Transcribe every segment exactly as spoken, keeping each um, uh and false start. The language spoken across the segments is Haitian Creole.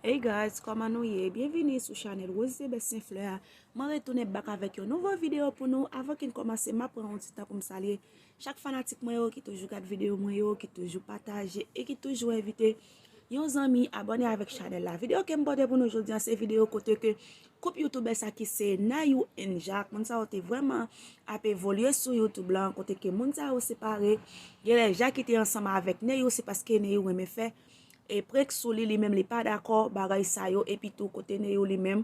Hey guys, kòman nou ye? Byenvini sou chanèl Rose Best Saint Fleur a. Mwen retounen back avèk yon nouvo videyo pou nou. Avan ke n kòmanse, m ap pran yon ti tan pou m salye chak fanatik mwen yo ki toujou gad videyo mwen yo, ki toujou pataje e ki toujou envite yon zanmi abòne avèk chanèl la. Videyo ke m pote pou nou jodi a, se videyo kote ke koup youtubè sa ki se Nayou and Jacques. Moun sa yo te vrèman ap evolye sou YouTube lan, kote ke moun sa yo separe. Genlè Jacques ki te ansanm avèk Nayou, se paske Nayou renmen fè e prank sou li, li menm li pa dakò bagay sa yo, epi tou kote Neyou li menm,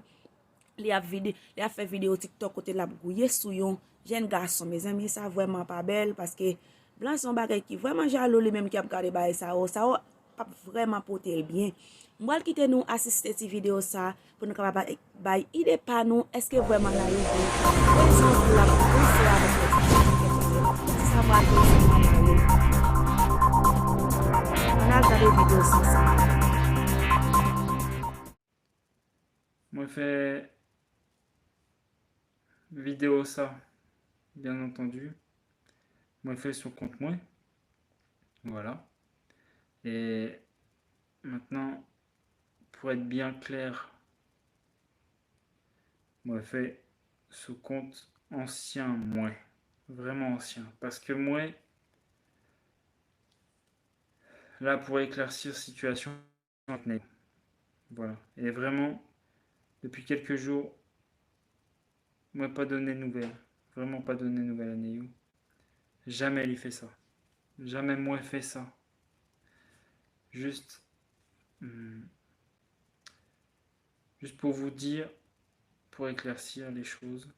li ap vide, li ap fè videyo TikTok kote l ap gouye sou yon jèn gason. Mezanmi, sa vrèman pa bèl, paske blan se yon bagay ki vrèman jalou, li menm ki ap gade bagay sa yo, sa yo p ap vrèman pote l byen. M pral kite nou asiste ti videyo sa pou nou kapab bay, bay ide pa nou, èske vrèman Nayou gen rezon pou l ap koze avèk yon ti gason? Sa pral fè sa pa mare. Ann al gade videyo sa sa. Mwen fè videyo sa, byen antandi. Mwen fè sou kont mwen. Vwala. E mentnan, pou èt byen klè, mwen fè sou kont ansyen mwen. Vrèman ansyen. Paske mwen la pou eklèsi sitiyasyon ak nèg. Vwala. E vrèman, depi kèlke jou, mwen pa donnen nouvèl. Vrèman pa donnen nouvèl a Neyou. Jamè li fè sa. Jamè mwen fè sa. Jis, hmm, jis pou vou di, pou eklèsi lè choz.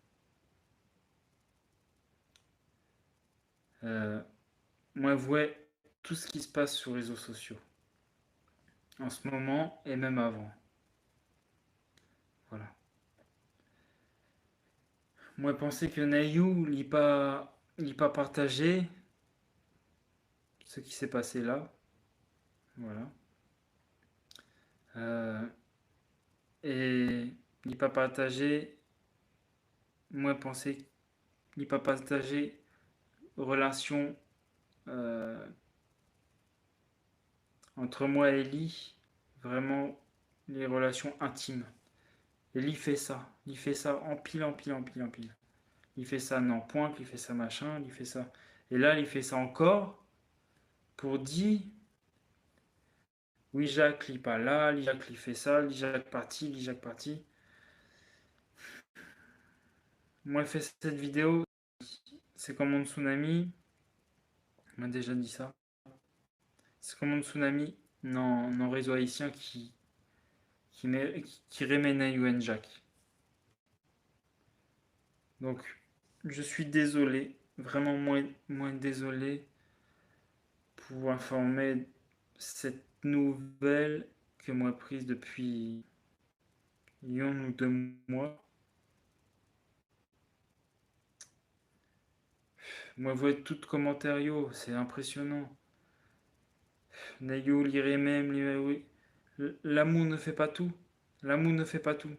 Euh, mwen vwè tout sa ki se pase sou rezo sosyo an se moman e menm avan. Vwala. Mwen panse ke Neyou li pa, li pa pataje sa ki se pase la. Vwala. Euh, e li pa pataje, mwen panse, li pa pataje relasyon, euh, ant mwen e li, vrèman, lè relasyon entim. E li fè sa, li fè sa anpil, anpil, anpil, anpil. Li fè sa nan prank, li fè sa machin, li fè sa. E la, li fè sa ankò pou di, wi, Jacques li pa la, li Jacques li fè sa, li Jacques pati, li Jacques pati. Mwen fè sèt videyo, se kòm yon tsunami, mwen deja di sa. Se kòm yon tsunami nan, nan rezo ayisyen ki, ki, me- ki, ki renmen Neyou and Jacques. Donk, je suis désolé, vrèman mwen, mwen dezole pou enfòme sèt nouvèl ke mwen priz depi yon ou de mwa. Mwen vwè tout kòmantè yo, se enpresyonan. Nèg yo li renmen m, li, wi. L'amour ne fait pas tout. L'amour ne fait pas tout.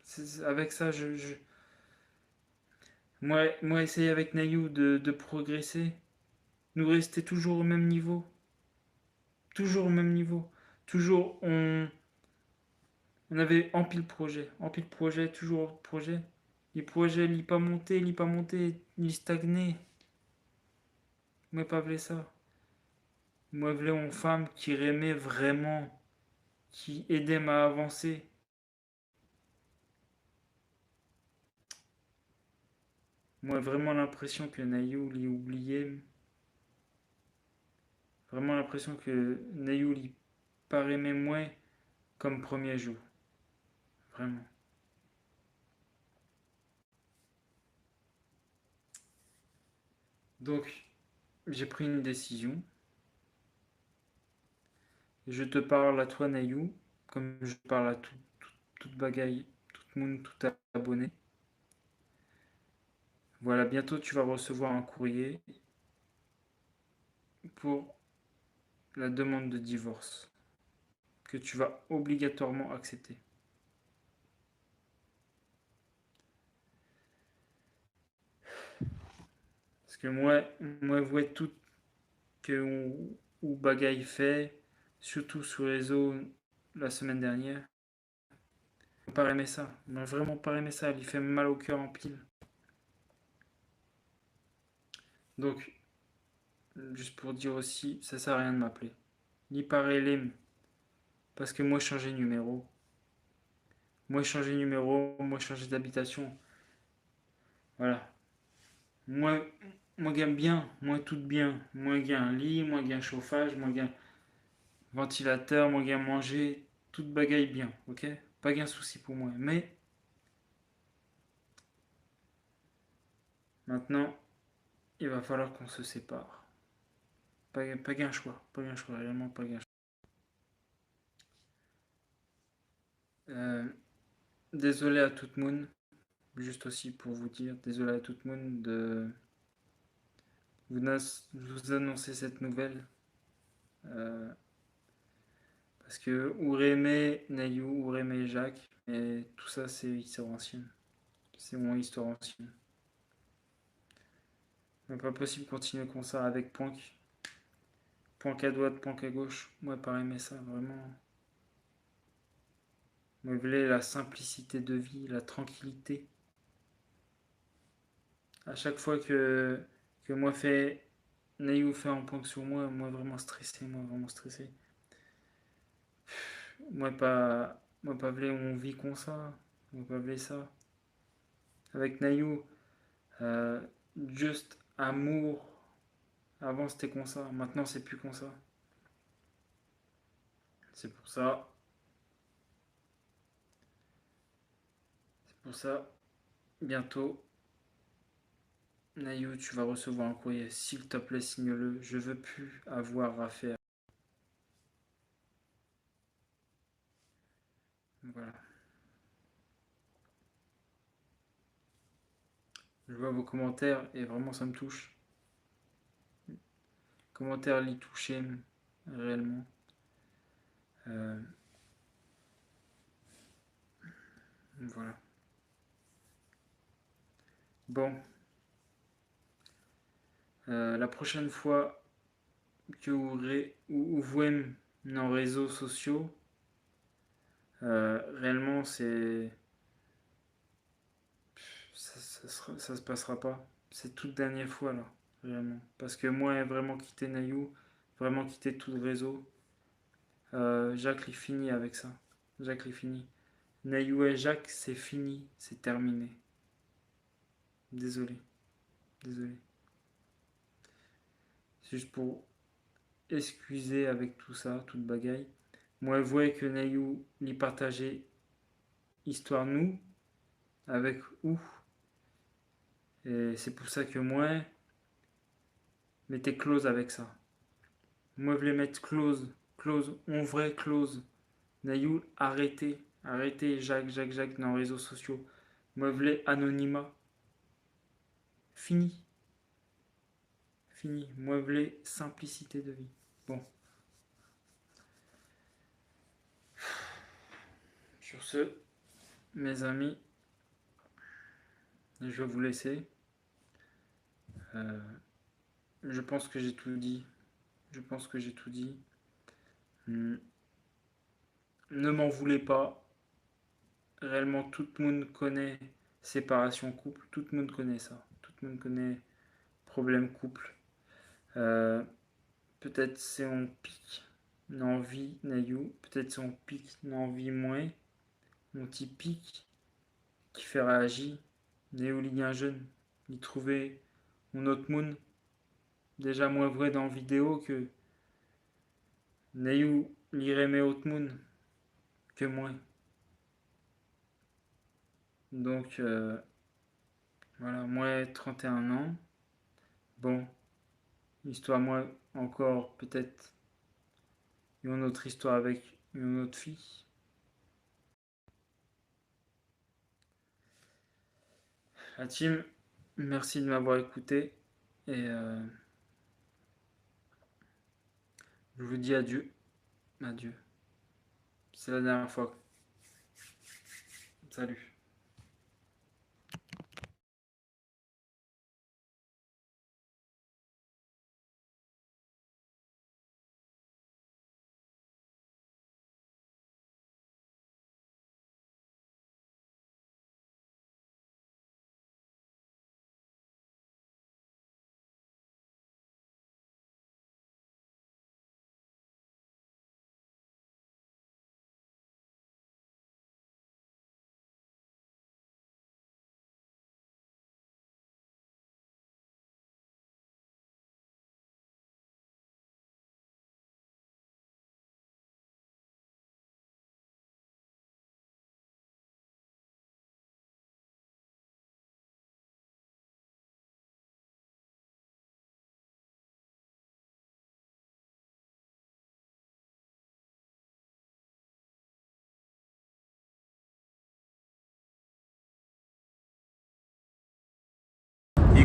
C'est, c'est- avec ça, je, je, mwen, mwen eseye avèk Neyou de, de progrese. Nou reste toujou o menm nivo. Toujou o menm nivo. Toujou on, on ave anpil pwojè. Anpil pwojè, toujou pwojè. Li pwojè, li pa monte, li pa monte, li stagne. Mwen pa vle sa. Mwen vle yon fanm ki renmen vrèman, ki ede m a avanse. Mwen vrèman lenpresyon ke Neyou li oubliye m. Vrèman lenpresyon ke Neyou li pa renmen mwen kòm premye jou. Vrèman. Donc, j'ai pris une décision. Je te parle à toi, Neyou, comme je parle à tout, tout, tout bagay, tout moun, tout abonné. Voilà, bientôt tu vas recevoir un courrier pour la demande de divorce que tu vas obligatoirement accepter. Paske mwen, mwen vwè tout ke ou, ou bagay fè, sitou sou rezo, la semaine dernière. Mwen pa renmen sa. Mwen vrèman pa renmen sa. Li fè m mal au cœur anpil. Donk, jis pou di osi, sa sè a ryen de m aple. Li pa rele m. Paske mwen chanje nimewo. Mwen chanje nimewo, mwen chanje d'abitasyon. Vwala. Mwen, mwen gen byen, mwen tout byen. Mwen gen li, mwen gen chofaj, mwen gen vantilatè, mwen gen manje, tout bagay byen, oke? Pa gen sousi pou mwen. Men, maintenant, il va falloir qu'on se sépare. Pa gen, pa gen chwa, pa gen chwa, reyèlman pa gen chwa. Euh, désolé à tout moun, juste aussi pour vous dire, désolé à tout moun de vous, nas- vous annoncer cette nouvelle. Euh, paske ou renmen Nayou, ou renmen Jacques, men tou sa se istwa ansyen. Se yon istwa ansyen. Men pa posib kontinye konsa avèk prank. Prank a dwat, prank a goch. Mwen pa renmen sa, vrèman. Mwen vle la senplisite de vi, la trankilite. A chak fwa ke, ke mwen fè, Nayou fè yon prank sou mwen, mwen vrèman strese, mwen vrèman strese. Mwen pa, mwen pa vle yon vi konsa, mwen pa vle sa. Avèk Nayou, euh, just amour, avan se te konsa, maintenant c'est plus konsa. C'est pour ça, c'est pour ça, bientôt, Nayou, tu vas recevoir un courrier. S'il te plaît, signe-le. Je veux plus avoir à faire. Voilà. Je vois vos commentaires et vraiment ça me touche. Kòmantè li touche m reyèlman. Euh, voilà. Bon. Euh, la prochaine fois ke ou, re, ou, ou voye m nan rezo sosyo, euh, reyèlman se sa, sa, sera- ça se passera pas. C'est toute dernière fois là, vraiment. Paske mwen vrèman kite Nayou, vrèman kite tout rezo. Euh, Jacques li fini avec ça. Jacques li fini. Nayou et Jacques, c'est fini, c'est terminé. Désolé. Désolé. C'est juste pour excuser avec tout ça, tout bagay. Mwen vwè ke Nayou li pataje istwa nou avèk ou. E se pou sa ke mwen mete close avèk sa. Mwen vle met close, close, yon vrè close. Nayou, arete, arete Jacques, Jacques, Jacques nan rezo sosyo. Mwen vle anonima. Fini. Fini. Mwen vle senplisite de vi. Bon. Sur ce, mes amis, je vais vous laisser. Euh, je pense que j'ai tout dit. Je pense que j'ai tout dit. Hmm. Ne m'en voulez pas. Reyèlman, tout moun konnen separasyon koup. Tout moun konnen sa. Tout moun konnen pwoblèm koup. Euh, petèt se yon pik nan vi Nayou. Petèt se yon pik nan vi mwen. Yon ti pik ki fè reyaji. Nayou li gen jèn. Li twouve yon lòt moun. Deja mwen vwè nan videyo ke Nayou li renmen lòt moun ke mwen. Donk, euh, vwala, mwen trannteyen an. Bon, istwa mwen ankò petèt yon lòt istwa avèk yon lòt fi. La team, merci de m'avoir écouté et euh, je vous dis adieu. Adieu. C'est la dernière fois. Salut.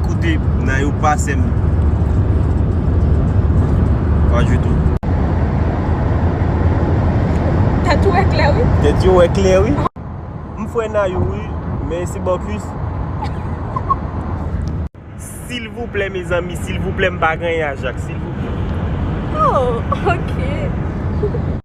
Kote Nayou pase m. Pas ditou. Tèt ou wè klè, wi. Tèt yo wè klè, wi. M frè Nayou, wi. Men se bò kwis. Silvouplè, mezanmi, silvouplè, m pa gen ajak, silvouplè. Oh, ok.